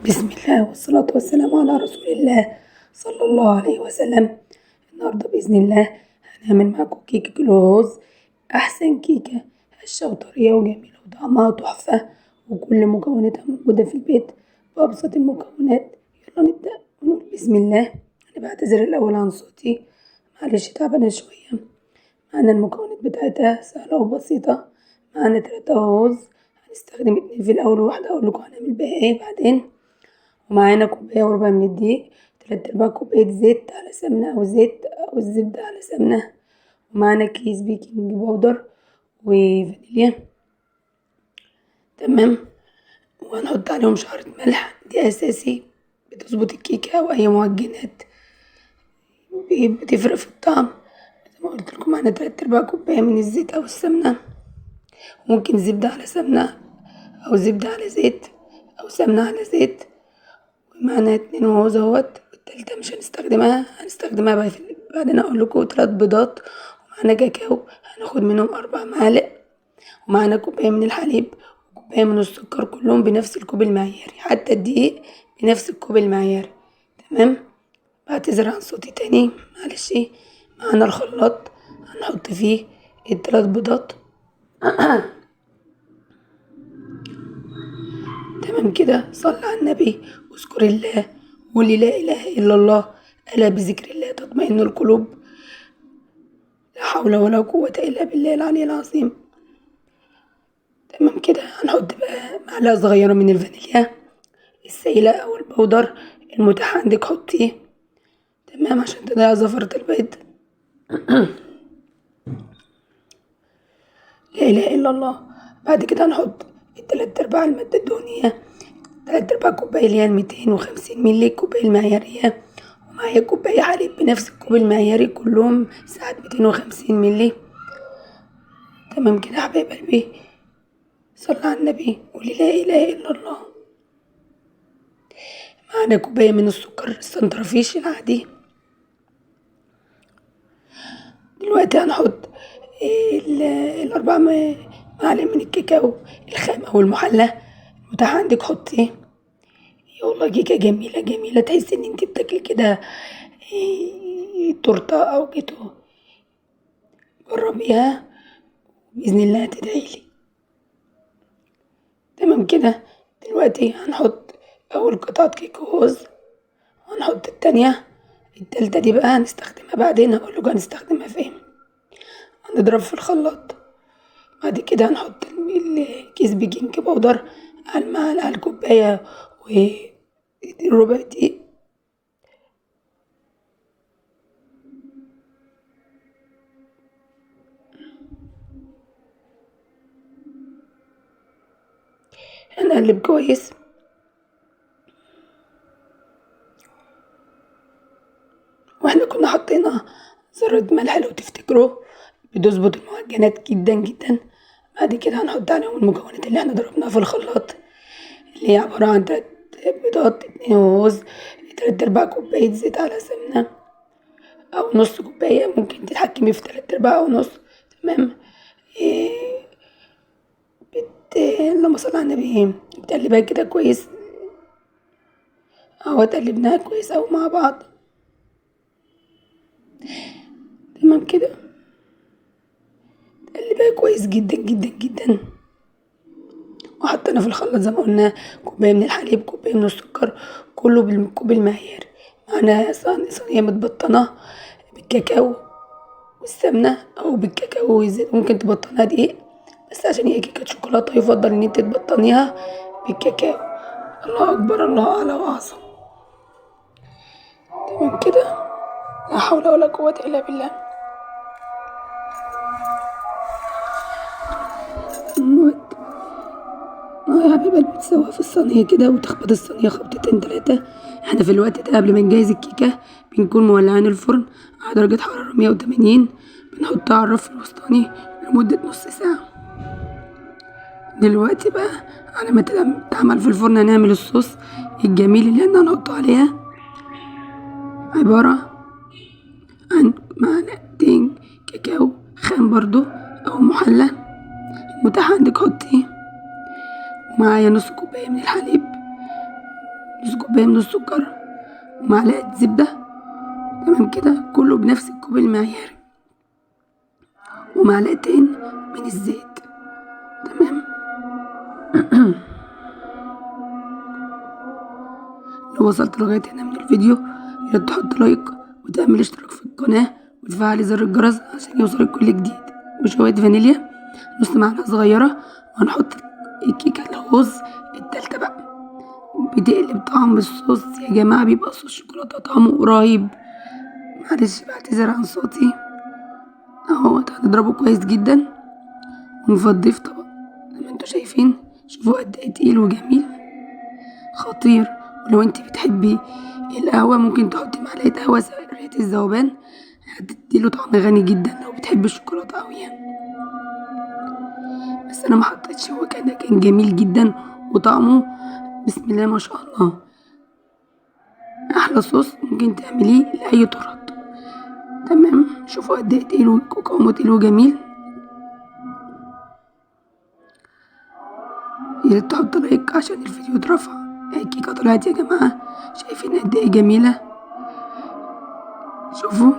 بسم الله والصلاة والسلام على رسول الله صلى الله عليه وسلم. النهاردة بإذن الله هنعمل معاكم كيكة الرز، أحسن كيكة هشة وطرية وجميلة وطعمها تحفة، وكل مكوناتها موجودة في البيت بأبسط المكونات. يلا نبدأ ونقول بسم الله. أنا بعتذر الأول عن صوتي، معلش تعبانة شوية. معانا المكونات بتاعتها سهلة وبسيطة. معانا 3 رز، هنستخدم 2 في الأول وواحدة أقول لكم هنعمل بيها إيه بعدين. ومعانا كوباية وربع من الدقيق، 3/4 كوباية زيت على سمنة أو زيت أو الزبدة على سمنة، ومعانا كيس baking powder وفانيليا. تمام. وهنحط عليهم شعرة ملح، دي أساسي بتظبط الكيكة وأي معجنات، بتفرق في الطعم. زي ما قلت لكم معانا 3/4 كوباية من الزيت أو السمنة، ممكن زبدة على سمنة أو زبدة على زيت أو سمنة على زيت. معانا 2 وهوز اهوت، والتالتة مش هنستخدمها، هنستخدمها بعدين اقول لكم. 3 بيضات، ومعانا كاكاو هناخد منهم 4 معالق، ومعانا كوباية من الحليب وكوباية من السكر، كلهم بنفس الكوب المعياري، حتى الدقيق بنفس الكوب المعياري. تمام. بعتذر عن صوتي تاني معلش. معانا الخلاط هنحط فيه ال3 بيضات. تمام كده. صلي على النبي واذكر الله وقولي لا اله الا الله، الا بذكر الله تطمئن القلوب. لا حول ولا قوة الا بالله العلي العظيم. تمام كده. هنحط بقى معلقة صغيرة من الفانيليا السائلة او البودر المتاح عندك حطيه. تمام، عشان تضيع زفرة البيض. لا اله الا الله. بعد كده هنحط 3/4 المادة الدهنية، 3/4 كوباية اللي هي 250 مللي الكوباية المعيارية، ومعايا كوباية حليب بنفس الكوب المعياري، كلهم ساعات 250 مللي. تمام كده يا حبايب قلبي. صلى على النبي قولي لا اله الا الله. معانا كوباية من السكر السنترفيش العادي. دلوقتي هنحط ال4 معالق من الكاكاو الخام او المحلى المتاح عندك حطيه. يا والله كيكة جميلة جميلة، تحسي ان انت بتاكلي كده تورته او جاتو. جربيها باذن الله هتدعيلي. تمام كده. دلوقتي هنحط اول قطعه كيك هوز، وهنحط التانية، التالتة دي بقى هنستخدمها بعدين، هقولكوا هنستخدمها فين. هنضرب في الخلاط. بعد كده هنحط الكيس baking powder على المعلقة الكوباية وربع دقيق. هنقلب كويس. واحنا كنا حطينا ذرة ملح لو تفتكروا، بتظبط المعجنات جدا جدا. بعد كده هنحط عليهم المكونات اللي احنا ضربناها في الخلاط، اللي هي عبارة عن 3 بيضات، 2 وهوز، 3/4 كوباية زيت على سمنة أو نص كوباية، ممكن تتحكمي في 3/4 أو نص. تمام. اللهم صل على النبي. بتقلبها كده كويس اهو، قلبناها كويس اهو مع بعض. تمام كده. تقلبها كويس جدا جدا جدا. وحطينا في الخلاط زي ما قلنا كوباية من الحليب، كوباية من السكر، كله بالكوب المعياري. معانا صينية متبطنه بالكاكاو والسمنه او بالكاكاو والزيت، ممكن تبطنها دقيق، بس عشان هي كيكة شوكولاتة يفضل ان انت تبطنيها بالكاكاو. الله اكبر، الله اعلى واعظم. تمام كده. لا حول ولا قوة الا بالله. يا حبيب قلبي تسويها في الصينية كده، وتخبط الصينية خبطتين 3. احنا في الوقت ده قبل ما نجهز الكيكة بنكون مولعين الفرن على درجة حرارة 180، بنحطها على الرف الوسطاني لمدة نص ساعة. دلوقتي بقى على ما تعمل في الفرن هنعمل الصوص الجميل اللي احنا هنحطه عليها، عبارة عن معلقتين كاكاو خام برضو او محلى المتاح عندك حطيه، ومعايا نص كوباية من الحليب. نص كوباية من السكر، ومعلقة زبدة. تمام كده، كله بنفس الكوب المعياري، ومعلقتين من الزيت. تمام. لو وصلت لغاية هنا من الفيديو يا ريت تحط like وتعمل اشتراك في القناة وتفعلي زر الجرس عشان يوصلك كل جديد. وشوية فانيليا، نص معلقة صغيرة. وهنحط الكيكة الهوز التالتة بقى، بتقلب طعم الصوص يا جماعة، بيبقى صوص شوكولاتة طعمه رهيب. معلش بعتذر عن صوتي اهو. هنضربه كويس جدا ونفضيه في طبق زي ما انتوا شايفين. شوفوا قد ايه تقيل وجميل خطير. ولو انت بتحبي القهوة ممكن تحطي معلقة قهوة سريعة الذوبان، هتديله طعم غني جدا لو بتحبي الشوكولاتة قوي يعني. بس انا ما حطيتش، هو كان جميل جدا وطعمه بسم الله ما شاء الله. احلى صوص ممكن تعمليه لاي تورت. تمام، شوفوا قد ايه تقيل وقوامه تقيل وجميل. يا ريت تحط like عشان الفيديو يترفع. الكيكه طلعت يا جماعة، شايفين قد ايه جميلة؟ شوفوا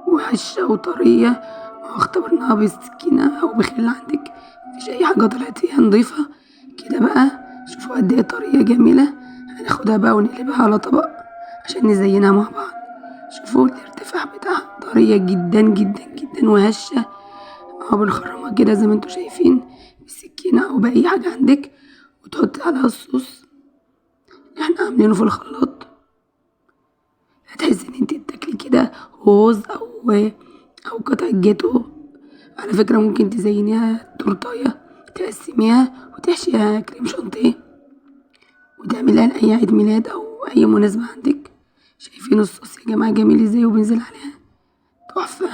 وهشه وطريه، واختبرناها بالسكينة او بخل عندك، مفيش اي حاجة طلعت فيها نضيفه كده بقى. شوفوا قد ايه طرية جميلة. هناخدها بقى ونقلبها على طبق عشان نزينها مع بعض. شوفوا الارتفاع بتاعها، طرية جدا جدا جدا وهشه اهو. بنخرمها كده زي ما انتوا شايفين بالسكينة او باي حاجة عندك، وتحطي عليها الصوص اللي احنا عاملينه في الخلاط. هتحسي ان انت بتاكلي كده هوز او قطعه جاتو. على فكرة ممكن تزينيها تورتايه، تقسميها وتحشيها كريم شانتيه وتعمليها لاي عيد ميلاد او اي مناسبة عندك. شايفين الصوص يا جماعة جميل ازاي وبينزل عليها تحفة.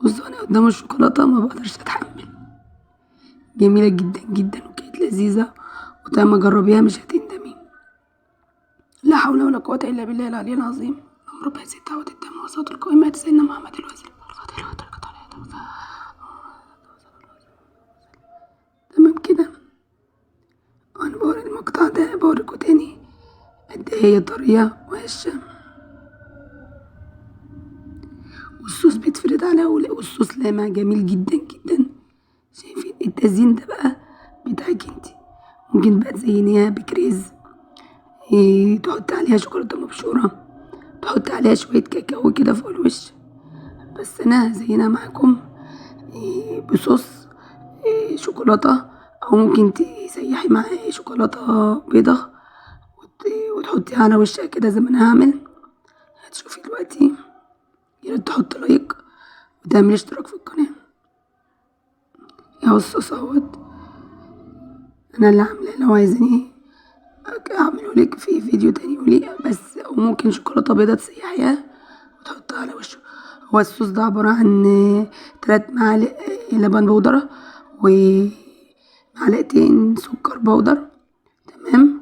بصوا انا قدام الشوكولاتة ما بقدرش اتحمل، جميلة جدا جدا وكانت لذيذة وطعمها، جربيها مش هتندمي. لا حول ولا قوة الا بالله العلي العظيم. اللهم رب هذه الدعوة التامة والصلاة القائمة سيدنا محمد الوسيلة. تمام كده. انا بوري المقطع ده بوريكم تاني قد ايه هي طرية وهشه، والصوص بيتفرد عليها، والصوص لامع جميل جدا جدا. شايفين التزيين ده بقى بتاعك انتي، ممكن بقى تزينيها بكريز، تحطي عليها شوكولاتة مبشوره، تحطي عليها شوية كاكاو كده فوق الوش. بس انا هزينها معاكم بصوص شوكولاتة، او ممكن تسيحي معاه شوكولاتة بيضة وتحطيها على وشها كده زي ما انا هعمل. هتشوفي دلوقتي. يا ريت تحط like وتعملي اشتراك في القناة. اهو الصوص اهوت انا اللي عاملاه، لو عايزين اعمله لك في فيديو تاني قولي بس. او ممكن شوكولاتة بيضة تسيحيها وتحطها على وشه. هو الصوص ده عبارة عن 3 معالق لبن بودره ومعلقتين سكر بودر، تمام،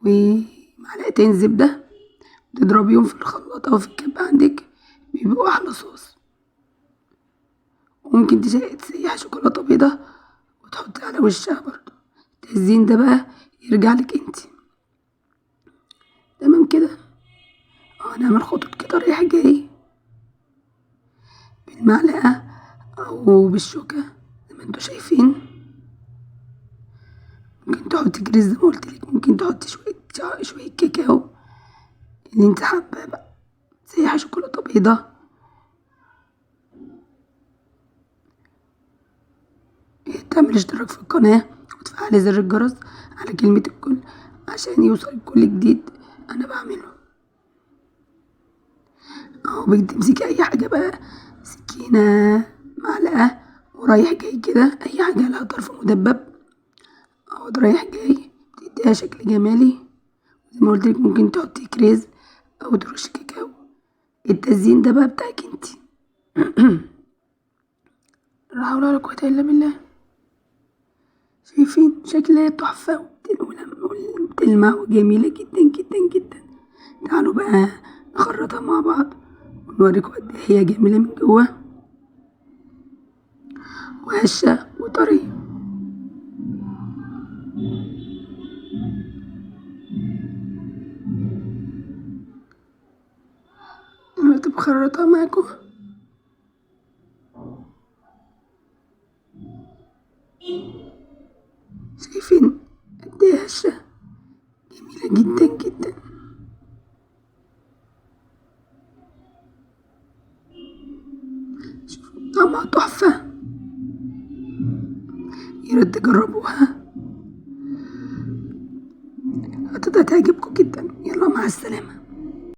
ومعلقتين زبدة، تضربيهم في الخلاط او في الكبه عندك، بيبقوا احلى صوص. وممكن تسيح شوكولاتة بيضة وتحطي على وشها برضو. التزيين ده بقى يرجع لك انتي. تمام كده. هنعمل خطوط كده رايح جاي بالمعلقه او بالشوكة زي ما انتوا شايفين. ممكن تحطي كريز زي ما قلت لك، ممكن تحطي شوية كاكاو اللي انت حابة بقى، تسيحي شوكولاتة بيضة. تعمل اشتراك في القناة وتفعلي زر الجرس على كلمة الكل عشان يوصل كل جديد انا بعمله. اهو بتمسكي اي حاجة بقى، سكينة، معلقه، ورايح جاي كده، اي حاجة لها طرف مدبب اهو رايح جاي، بتديها شكل جمالي. زي ما قلت لك ممكن تحطي كريز او ترشي كاكاو. التزيين ده بقى بتاعك انتي. لا حول ولا قوة الا بالله. شايفين شكلها تحفة وبتلمع وجميلة جدا جدا جدا. تعالوا بقى نخرطها مع بعض ونوريكم قد ايه هي جميلة من جوه وهشه وطريه. بخرطها معاكم. شايفين قد ايه هشة، جميلة جدا جدا. شوفوا طعمها تحفة، ياريت تجربوها، هتعجبكم جدا. يلا مع السلامة.